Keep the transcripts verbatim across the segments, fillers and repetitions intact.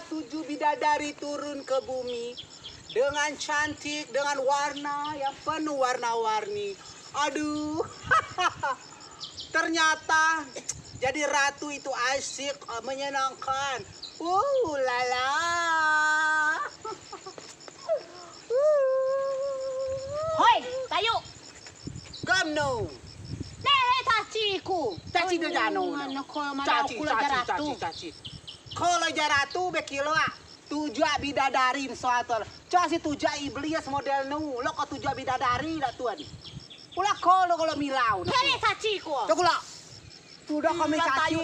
Tujuh bidadari turun ke bumi dengan cantik, dengan warna yang penuh warna-warni. Aduh, ternyata jadi ratu itu asik, eh, menyenangkan. Uh, lala. Hoi, Tayu. Gam no. Nere caci ku. Caci de jano. Caci, caci, caci, caci. Kalau jaratu bekilo ah. Tujuak bidadari soal tu. Coa si tujuak iblis model nu. Lok ko tujuak bidadari dak tuan. Pula ko lok kalau milau. Kele caci ku. Cok lok. Sudo ko meli caci.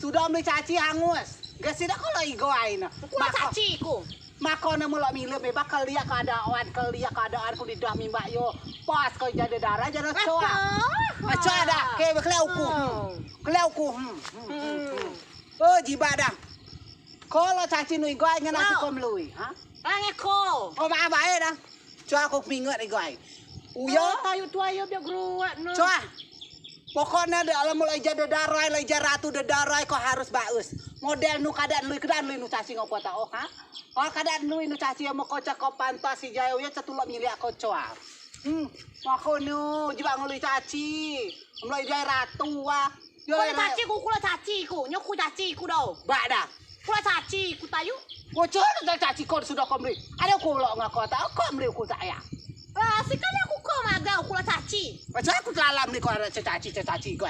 Sudo meli caci hangus. Gesi dak kalau igai ne. Ku caci ku. Mako ne melo milau meba keliak keadaan, keliak keadaan ku di dah mimbak yo. Pas ko jadi darah jadi coa. Coa dah. Ke keliak uku. Keliak uku. Oh, jibeak dah. Ko lok caci nu igai ngen ati ko melui, ha? Ange ko. Oh, bae-bae dah. Coa ko minget igai. Uyo. Tayu tuai yo biak geruak no. Coa. Pokokne de alam lok ijai de darai, lok ijai ratu de darai ko harus baus. Model nu kadeak lui, kadeak lui nu caci ngau ko tau, ha? Oh, kadeak lui nu caci mako cako pantas ijai uyo cetulok milik ko coa. Hmm, mako nu jibeak ngelui caci. Mlok ijai ratu ah. Yo, kulo caci ku, kulo caci ku, nyo ku caci ku do. Bak dah. Kulo caci ku Tayu. Kulo caci, caci ko sudo ko meli. Ade kulo ngako tau ko meli ku saya. Ah, si kan aku ko magau kulo caci. Macam aku telalam ni ko ade caci, caci ko.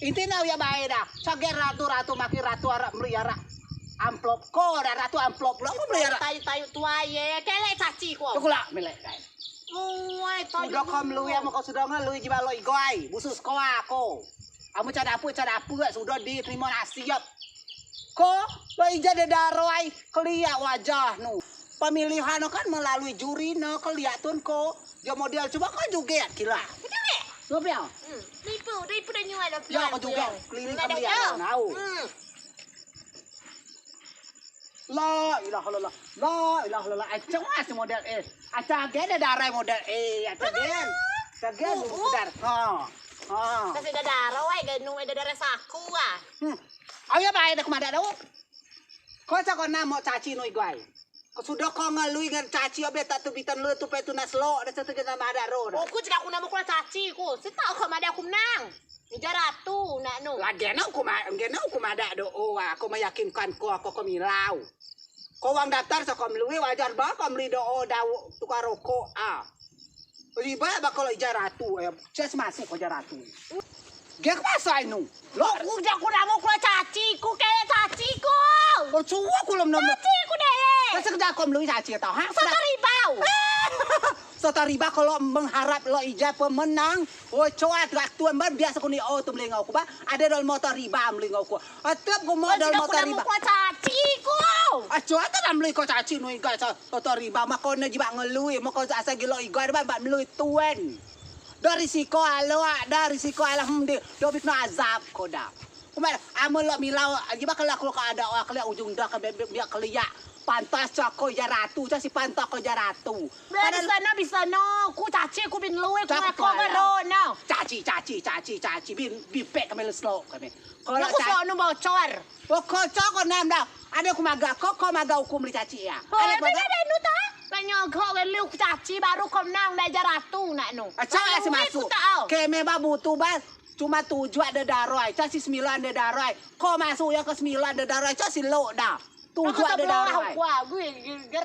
Inti ne uyo bae dah. Saget ratu, ratu maki ratu arak meli arak. Amplop ko dah ratu amplop lo ko meli arak. Tayu, Tayu tuai ye. Kele caci ku. Kulo meli kai. Sudo ko melui, amen ko sudo ngelui jibeak lok igai, busu sekoa ko. Amen coa dapet, coa dapet, sudo di terimo nasib. Ko lok ijai de darai, keliak wajah nu. Pemilihan kan melalui juri ne, keliak tun ko. Jo model cubo ko juget kila. Sudo pia. Hmm, nipu, nipu de nyuai dah. Yo ko juget, keliling keliak nau. Hmm. La ilaha illallah. La ilaha illallah. Aceng masih model eh. Aceng gen de darai model eh. Aceng gen. Aceng gen dar. Ha. Ha. Kasih de darai wai ganu de darai saku ah. Hmm. Ayo bae de kemada dau. Ko cako namo caci nu igai. Ko sudo ko ngelui ngen caci obe tak tu bitan lu tu pe tu naslo de setu kita mada ro. Uku cika ku namo kulo caci ku. Si tau ko mada ku menang. Ijai ratu nak nu. Lagi ne uku ma, lagi ne uku madeak do o, ah, ko meyakinkan ko, ko, ko milau. Ko wang daftar so ko melui wajar ba ko meli do o dau tukar rokok ah. Riba ba ko lok ijai ratu eh. Ces masuk ko ijai ratu. Gen ke pasai nu. Lok uja ku namo kulo caci ku ke caci ku. Ko cuo ku lom namo. Caci ku de. Sekedar ko melui caci tau ha. Soto ribau. Soto ribau ko lok mengharap lok ijai pemenang. Oi, coa trak tuan ban biak sekuni o tu melingau ku ba. Ade dol motor riba melingau ku. Atep ku mo dol motor riba. Ko caci ku. Ah, coa tu dah melingau caci nu igai sa motor riba mako ne jibeak ngelui mako asai gilo igai ba ba melui tuan. Do risiko alo ah, do risiko alo hmm di. Do bik no azab ko da. Kumai amen lok milau jibeak kelak kelak ada o keliak ujung da ke biak keliak. Pantas cako ijai ratu, casi pantas ko ijai ratu. Bisa no, bisa no. Ku caci ku bin lui, ku ngako baru no. Caci, caci, caci, caci. Bin, bipek kami leslo kami. Kalau aku sok nu bocor. Bocor ko nam dah. Ade ku maga ko, ko maga uku meli caci ya. Oh, ade ku maga. Ade nu ta. Tanya ko beli uku caci baru ko nang dah ijai ratu nak nu. Acak si masuk. Keme ba butuh ba. Cuma tujuak de darai, casi sembilan de darai. Ko masuk ya ke sembilan de darai, casi lok dah. Tujuak de darai.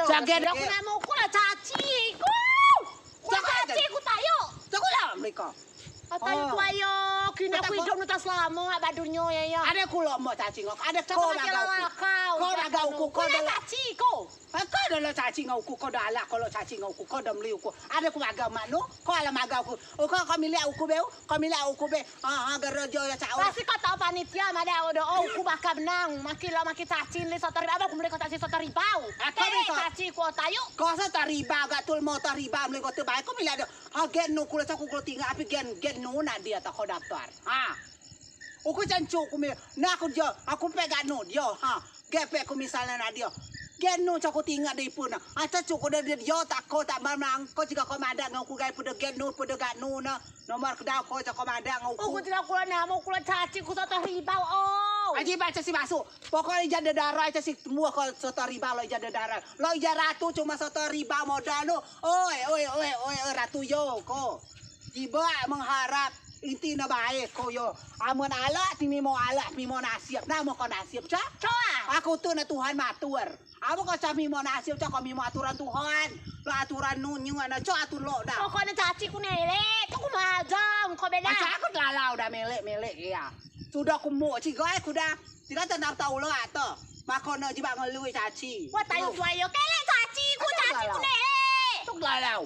Saget. Aku namo ku lah caci ku. Ku caci ku tayo. Cako lah mereka. Tayo ku ayo, kina ku idup nu tak selama ba dunyo ya ya. Ade ku lok mok caci ngok. Ade ko maga uku. Ko maga uku ko dah caci ko. Ko dah lok caci ngau uku ko dah alak ko lok caci ngau uku ko dah meli uku. Ade ku maga mak nu. Ko alam maga uku. Uku ko milik uku be. Ko milik uku be. Ha ha gerejo ya cak. Pasti ko tau panitia madeak o do o uku bakal menang. Maki lok maki caci li soto ribau. Aku meli ko caci soto ribau. Caci ko tayo. Ko soto ribau gak tul motor ribau meli ko tu bae ko milik do. Ha gen nu kulo cak kulo tinggal api gen gen nu nak dia tak ko daftar. Ha. Uku cancuk ku mi, na aku dio, aku pe gak nu dio, ha. Gak pe ku misalne na dio. Gen nu cako tinga de ipun na. Aca cuk ko de dio tak ko tak menang, ko ciga ko madeak ngau ku gai pede gen nu pede gak nu na. Nomor kedau ko cako madeak ngau ku. Uku ciga kulo namo kulo caci ku soto ribau o. Jibeak coa si masuk. Pokok ne ijai de daro, coa si temau ko soto ribau lok ijai de daro. Lok ijai ratu cuma soto ribau modal nu. Oi, oi, oi, oi, oi, ratu yo ko. Jibeak mengharap inti ne bae ko yo. Amen alak, temimo alak, temimo nasib. Namen ko nasib, coa? Coa. Uku tun ne Tuhan matur. Amen ko coa mimo nasib, coa ko mimo aturan Tuhan. Lok aturan nu nyo ne, coa atur lok da. Pokok ne caci ku nelek, tu ku majang ko bedak. Coa, uku telalau da melek-melek ya. Sudo ku muk cigai ku da. Tidak tenang tau lok ato. Mako ne jibeak ngelui caci. Wah, tayuk tuai yo. Kelek caci ku, caci ku nelek. Uku telalau.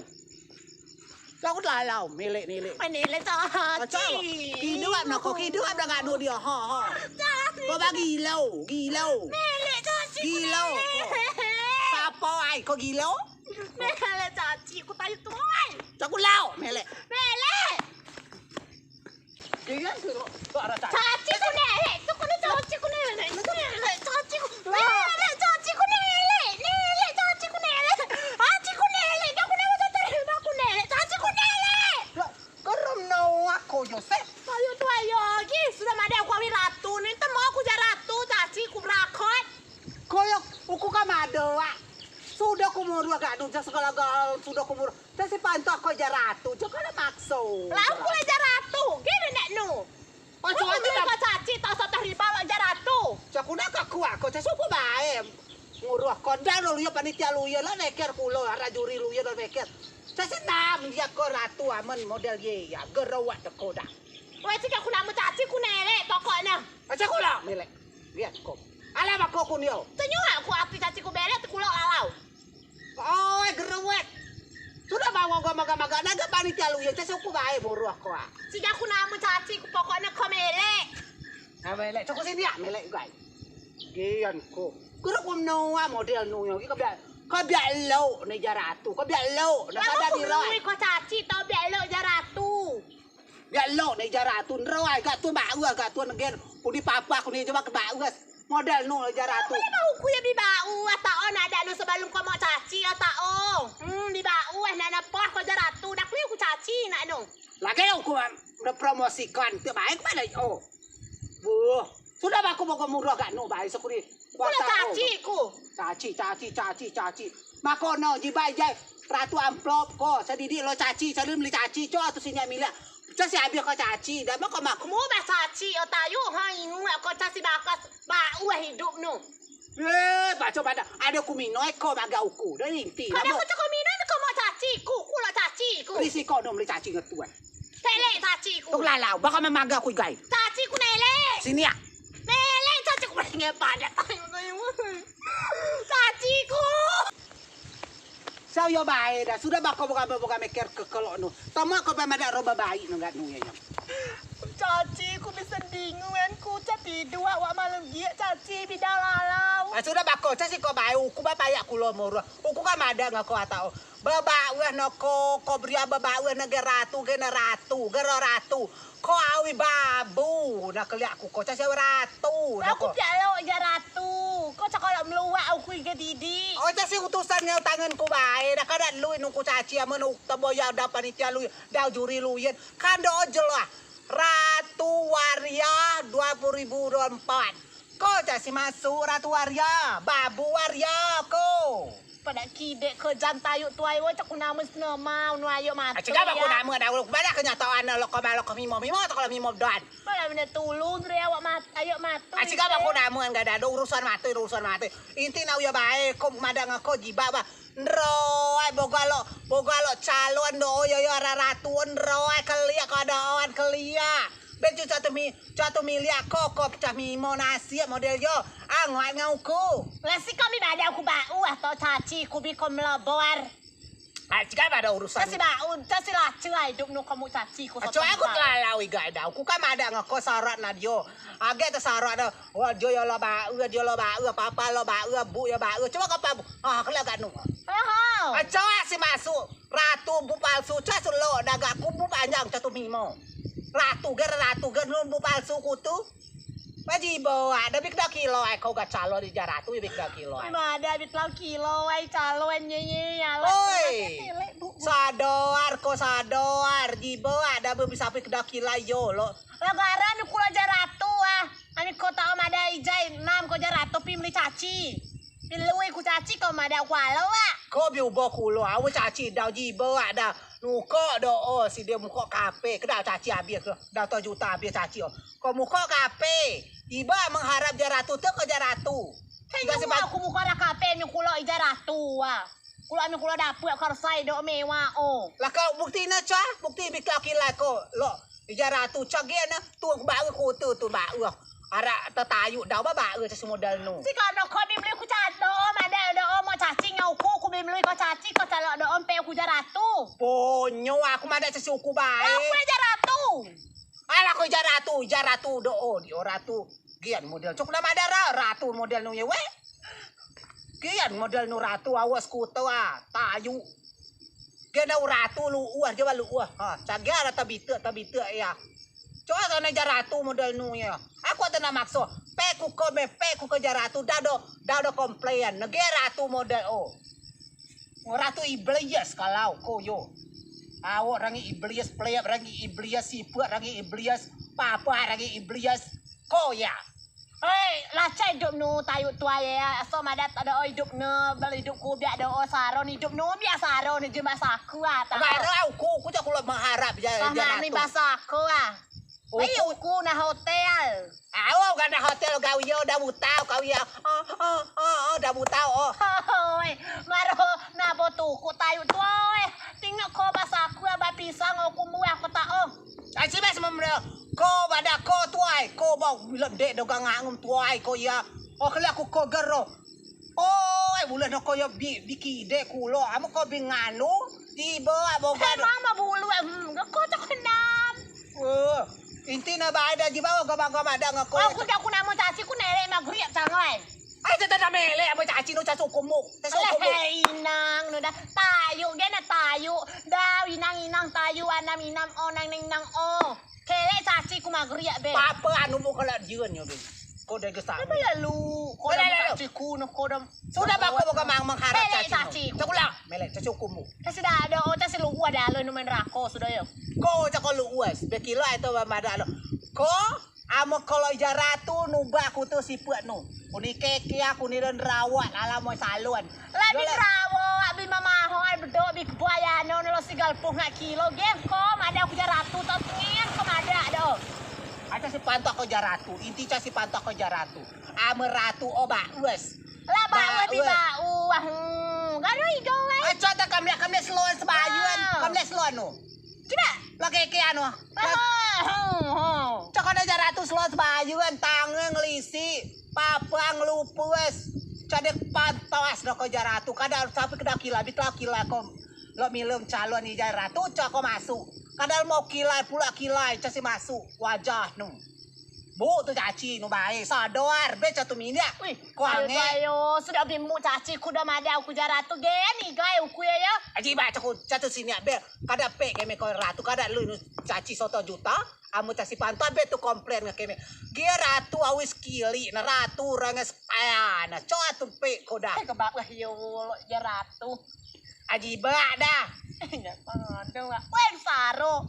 Coa uku telalau, melek-nelek. Melek caci. Kiduap ne ko, kiduap ne gak nu dio, ha, ha. Caci. Ko ba gilo, gilo. Melek caci ku nelek. Gilo. Sapo ai, ko gilo? Melek caci ku, tayuk tuai. Coa uku lau, melek. Melek. Caci ku nelek, tu ku ne caci ku nelek, ku nelek caci ku. Nelek caci ku nelek, nelek caci ku nelek. Caci ku nelek, dah ku nelek, dah ku nelek, caci ku nelek. Lok, kerom no ako yo, Sep. Ayo tu ayo, gi sudo madeak ku awei ratu, ni temau ku ijai ratu, caci ku berakot. Ko yo, uku kan madeak. Sudo ku muruak gak nu, jas kalau gal sudo ku muruak. Coa si pantok ko ijai ratu, coa ko lok makso. Lah uku lok ijai ratu, gi nenek nu. Uku melu ko caci, tau soto ribau lok ijai ratu. Coa ku nak kuat ko, coa si uku bae. Nguruak ko, dau lok luyen panitia luyen lok meker kulo, ara juri luyen lok meker. Coa si nam, dio ko ratu amen model ye, ya, gerawat deko da. Weh, coa ku namen caci ku nelek, pokok ne. Coa ku lok melek. Liat ko. Alah bako ku nio. Tenyua ku api caci ku belek, te ku lok lalau. Oi, gerewet. Sudo bawo ga maga-maga, naga panitia luyen, coa si uku bae buruh ko a. Sida ku namen caci ku, pokok ne ko melek. Nah, melek, coa ku sini ya, melek gai. Gian ko. Guru ku menoa model nu yo, ko biak, ko biak lok ne ijai ratu, ko biak lok, nak sadar diri. Ko caci, tau biak lok ijai ratu. Biak lok ne ijai ratu, nroi, gak tun baus, gak tun negen, udi papa ku ni coa ke baus. Model nu ijai ratu. Aku lok bau ku yo bi baus, tau o nadeak nu sebelum ko mok caci, tau o. Hmm, bi baus, nak nepoh ko ijai ratu, dak ku yo ku caci, nak nu. Lagi yo ku, am, promosikan, te baik mana, o. Buh, sudo bako bogo muruak gak nu bae sekuri. Ku lok caci ku. Caci, caci, caci, caci. Mako ne jibeak ijai ratu amplop ko, sedidik lok caci, sedidik meli caci, coa tu sini mili. Coa si abis ko caci, dah mako mak. Mu ba caci, o tayuk, ha, ingat ko coa si bakas, baus idup nu. Eh, baco pada, ade ku minoi ko maga uku, dah inti. Kada ku cako minoi, ko mok caci ku, ku lok caci ku. Risiko nu meli caci ngetuan. Nelek caci ku. Tuk lalau, bako memaga ku igai. Caci ku nelek. Sini ya. Nelek caci ku, paling ngepadat. Caci ku. Sau yo bae dah, sudo bako boga-boga meker kekelok nu. Tama ko pemadat roba baik nu gak nu ya nyam. Caci ku bisa dinguan ku, caci dua wak malam giak caci bida lalau. Ah, sudo bako, caci ko bae, uku ba payak kulo murah. Uku kan madeak ngen ko atau. Bebaus ne ko, ko bria bebaus ne gen ratu, gen ratu, gen ratu. Ko awei babu, nak keliak ku ko, coa si awei ratu. Lah, uku piak lok ijai ratu. Ko coa ko lok meluak uku igai didik. O, coa si utusan ngen tangen ku bae, dah kada lui nu ku caci, amen nu teboya dah panitia luyen, dah juri luyen. Kan do jelas. Ratu Waria dua puluh ribu dua puluh empat. Ko coa si masuk Ratu Waria, babu Waria ko. Padak kidek ko jam tayuk tuai, woi, cak ku namen senema, nu ayok matu. Acik apa ku namen dah, padak kenyataan lok ko, lok ko mimo, mimo atau kalau mimo doan. Padak mene tulung re awak mat, ayok matu. Acik apa ku namen, gak ado urusan matu, urusan matu. Inti nak uyo bae, ko madeak ngen ko jibeak ba. Nroi, boga lok, boga lok calon do, yo, yo, ara ratu, nroi, keliak ko ado awan keliak. Ben cu coa tu mi, coa tu miliak ko, ko pecah mimo nasib model yo. Angoai ngen uku. Lah si ko mi madeak uku baus, atau caci ku bi ko melebor. Ah, cigai pada urusan. Caci baus, caci lacai idup nu ko mok caci ku. Coa uku telalau igai dah. Uku kan madeak ngen ko sarat ne dio. Agek te sarat ne. Wah, dio yo lok baus, dio lok baus, papa lok baus, bu yo baus. Coa ko pa bu. Ah, keliak gak nu. Aha. Ah, coa si masuk. Ratu bu palsu, coa si lok dah gak ku bu panjang coa tu mimo. Ratu gen, ratu gen, nu bu palsu ku tu. Ba jibeak, dah bi kedau kilo ai, ko gak calon ijai ratu, bi kedau kilo ai. Madeak bi telau kilo ai, calon ye, ye, alas. Oi. Sadoar ko, sadoar, jibeak, dah bi bisa bi kedau kilo yo lok. Lah garan ku lok ijai ratu ah. Ami ko tau madeak Madeak kualo wak. Ko bi ubo kulo, awo caci dau jibeak da. Nuko do o, si dio muko kape, kedau caci abis ke. Dau to juta abis caci o. Ko muko kape. Iba mengharap ijai ratu te ko ijai ratu. Iga si aku muko da kape mi kulo ijai ratu wak. Kulo mi kulo dapet kersai do mewah o. Lah ko bukti ne coa, bukti bi kilai ko lo. Ijai ratu coa gen ne, tu bae kute tu bae. Arak tetayuk dau ba bae caci model nu. Si kano ko bi melei ku caci do, madeak do o mo caci ngen uku, ku bi melei ko caci, ko calo do o mpe uku ijai ratu. Ponyo aku madeak caci uku bae. Aku ijai ratu. Alah ko ijai ratu, ijai ratu do o, dio ratu. Gian model cok nama dara ratu model nu ye we. Gian model nu ratu awas kute a, tayuk. Gen dau ratu lu'uh, jawab lu'uh. Ha, cagar ata bite, ata bite ya. Coa sana ijai ratu model nu ya. Aku ata nak makso. Pe ku ko me, pe ku ko ijai ratu, dau do, dau do komplain. Nege ratu model o. Ratu iblis kalau ko yo. Awok rangi iblis, plep rangi iblis, sipek rangi iblis, papa rangi iblis. Ko ya. Hei, lacai idup nu tayuk tuai ya. Aso madeak ade o idup ne, bel idup ku biak do o saron idup nu biak saron ne jemba saku ata. Baru au ku, ku cak kulo mengharap ja. Sama ni bahasa aku ah. Ayo ku na hotel. Au, gak na hotel kau yo dah butau kau ya. Oh, oh, oh, oh, dah butau oh. Hoi, maro na po tu ku tayuk tuai. Tinggal ko bahasa aku abah pisang aku muak ko tak oh. Aci bes memre. Ko bada ko tuai, ko bau bilang dek dogang ngangum tuai ko ya. Oh kali aku ko gero. Oi, bulan ko yo bi bi kidek kulo, amu ko bi nganu, tiba aboga. Emang ma bulu em, ko cok kenam. Oh, inti na bae da jiba gama gama da ngeko. Aku da ku namo caci ku nelek magriak cangai. Ai tata da melek amo caci nu caci ukumu. Caci ukumu. Inang nu da tayuk ge na tayuk. Da inang inang tayuk anam inam o nang nang inang o. Kelek caci ku magriak be. Papa anu mu kelek jiun yo be. Ko da gesan. Apa lalu? Ko da caci ku no ko da. Sudah bako boga mang mengharap caci. Caci ku lah. Melek caci ukumu. Caci da ada o caci lu ada lo nu main rako sudah yo. Ko cako lu uas. Be kilo itu mada lo. Ko amo kolo ijai ratu nu ba ku tu sipek nu. Kuni keke aku ni dan rawat alam moi salon. Lah bi rawo, bi mamaho, ai bedok, bi kebuaya no, nelo sigal puh ngak kilo, gen ko madeak ku ijai ratu to tengen ko madeak do. Aca si pantok ko ijai ratu, inti ca si pantok ko ijai ratu. Ame ratu o baus. Lah baus bi baus. Wah, hmm. Gado igo wai. Aca ta kamliak kamliak selon sebayun, kamliak selon no. Cina. Lagi ke anu. Cok ada ijai ratu selon sebayun, tangen ngelisi, papang lupus. Cade pantas do ko ijai ratu, kada sapi keda kilai, bi tela kilai ko. Lok milem calon ijai ratu, cok ko masuk. Kada mau kilai, pula kilai, casi masuk wajah nu. Bu tu caci nu bae, sadar be catu minyak. Wih, ko ange. Ayo, sudah bi mu caci ku da madeak ku ijai ratu gen igai uku ya ya. Aji ba caku catu sini be. Kada pe keme ko ratu kada lu nu caci soto juta. Amu caci panto be tu komplain nge keme. Ge ratu awis kili na ratu renges aya na coa tu pe ko da. Ke ba lah yo lo ijai ratu. Aji ba da. Wen saro.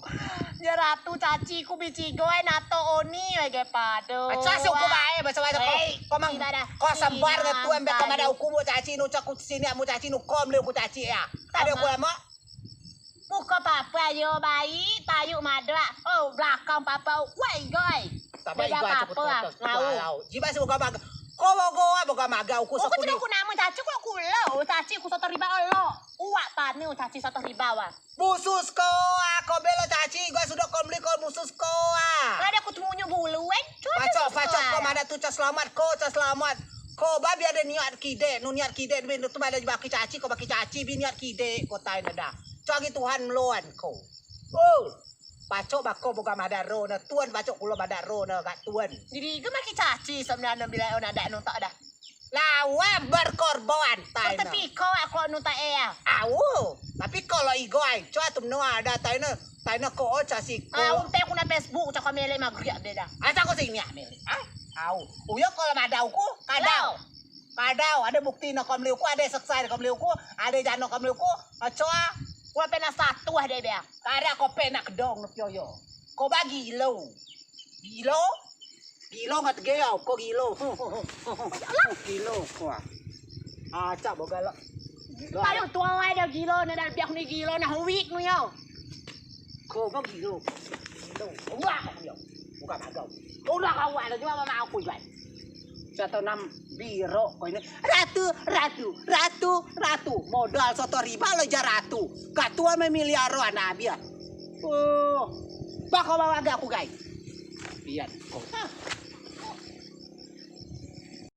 Ijai ratu caci ku bici go e nato oni we ge pado. Caci ku bae baca baca ko. Ko mang ko sambar nge tuan be ko madeak uku bu caci nu caku sini amu caci nu kom le uku caci ya. Ada uku lamo. Muko papa yo baik, tayuk madeak. Oh, belakang papa wai gai. Beda papa ngau. Jiba si boga maga. Ko boga boga maga uku. Uku sudah ku nama caci ku kulo, caci ku soto riba lo. Uak pane caci soto riba wa. Busus ko a ko belo caci gua sudah ko meli ko busus ko a. Ada ku temunyo bulu eh. Pacok pacok ko madeak tu ca selamat ko ca selamat. Ko ba bi ada niat kidek, nu niat kidek bi tu madeak baki caci ko baki caci bi niat kidek ko tai neda. Coa gi Tuhan meloan ko. Oh. Pacok bako boga madeak ro ne, tuan pacok kulo madeak ro ne gak tuan. Jadi ke maki caci sebenarnya bila on ada nontak dah. Lawan berkorban tai ne. Tapi ko aku nontak e ya. Au, tapi kalau igo ai, coa tu menua ada tai ne, tai ne ko o casi ko. Au te ku na Facebook cak ko melek magriak beda. Asa ko sini melek. Au. Uyo kalau madeak uku, kadau. Kadau, ada bukti ne ko meli uku, ada saksi ne ko meli uku, ada jano ko meli uku, coa. Ku pena satu ade bea. Kada ko pe nak kedong nuk yo yo. Ko ba gilo. Gilo. Gilo ngat ge au ko gilo. Gilo ko. Acak boga lo. Paling tua wae dah gilo ne, dah biak ni gilo nah, wik nu yo. Ko ba gilo. Tuh, ulah kau yo. Bukan agau. Ulah kau wae, cuma mama aku jual. Satu enam biro ko ini. Ratu, ratu, ratu, ratu. Modal soto riba lo ja ratu. Katua memiliar roh anak biar. Oh. Ba ko bawa aga aku gai. Biar. Ko.